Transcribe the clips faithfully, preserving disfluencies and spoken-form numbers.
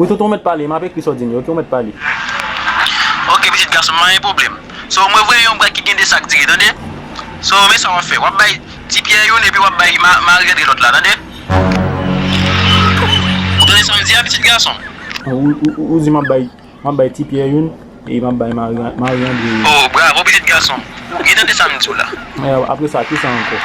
Wi, tonton, ou mèt pale, m ap ekri sa w di m yo, oke, ou mèt pale. Ok, pitit gason m, pa gen pwoblèm. So, mwen voye yon bwat ki gen de sak diri, tande? So, men sa w ap fè. W ap bay Ti Pyè youn, epi w ap bay Ma-, Mari Andre lòt la, tande? Ou tande sa m di a, pitit gason? Ou, ou, ou, ou di m ap bay, m ap bay Ti Pyè youn, e m ap bay Mari, Mari Andre youn. Oh, bravo, pitit gason. Ou gen tande sa m di w la? E, apre sa, ki sa ankò?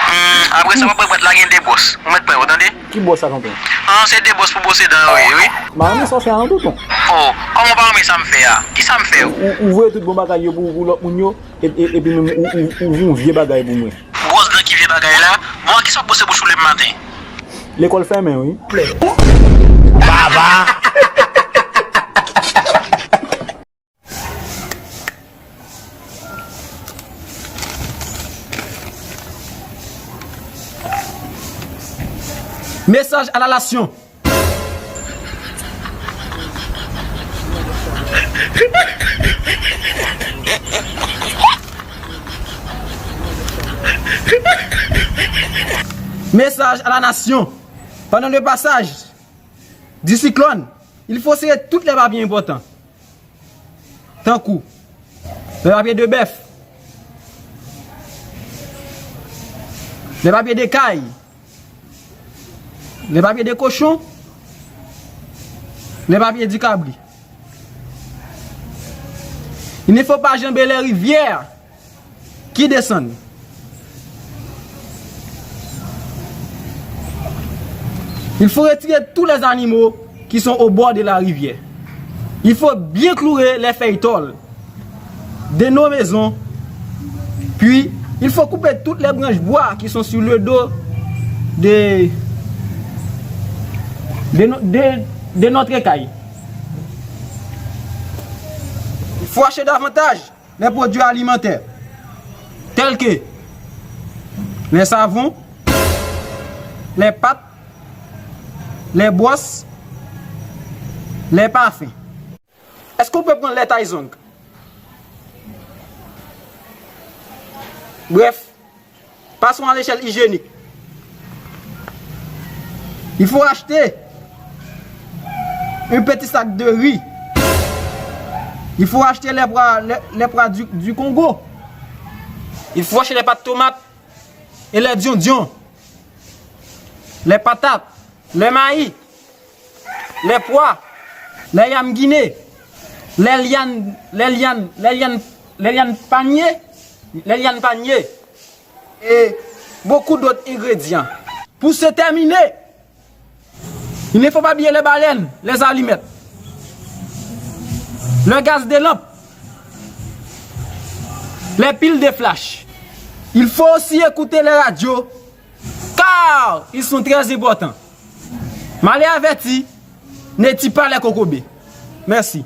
Hmm, apre sa, w ap wè bwat la gen de bwòs. Ou mèt pran yo, tande? Ki bwòs sa, tonton? An, se de bwòs pou bwose dan yo ye, wi. M pa renmen sa w fè a non, tonton. Oh, kòman w pa renmen sa m fè a? Ki sa m fè w? Ou, ou, ou voye tout bon bagay yo pou, pou lòt moun yo, e, e, epi menm ou, ou, ou voye yon vye bagay pou mwen. Bwòs dan ki vye bagay la? Bon, kisa w ap bwose bouch ou lemen maten? Lekòl fèmen, wi. Baba! Message à la nation. Message à la nation. Pendant le passage du cyclone, il faut serrer tous les papiers importants. Tankou, les papiers de bœuf, les papiers de kay, les papiers de cochon, les papiers du cabri. Il ne faut pas jamber les rivières qui descendent. Il faut retirer tous les animaux qui sont au bord de la rivière. Il faut bien clouer les feuilles tôles de nos maisons. Puis, il faut couper toutes les branches bois qui sont sur le dos de, de, no- de, de notre écaille. Il faut acheter davantage les produits alimentaires, tels que les savons, les pâtes, les brosses, les parfums. Est-ce qu'on peut prendre les tailles ongles? Bref, passons à l'échelle hygiénique. Il faut acheter un petit sac de riz. Il faut acheter les pois, les, les pois du, du Congo. Il faut acheter les pâtes tomates et les diondions. Les patates, les maïs, les pois, les yams guinéens, les lianes, les lianes, les lianes, les lianes panier, les lianes panier, et beaucoup d'autres ingrédients. Pour se terminer, il ne faut pas oublier les baleines, les allumettes, le gaz de lampe, les piles de flash. Il faut aussi écouter les radios car ils sont très importants. Malè avèti ne tue pas les kokobé. Mèsi.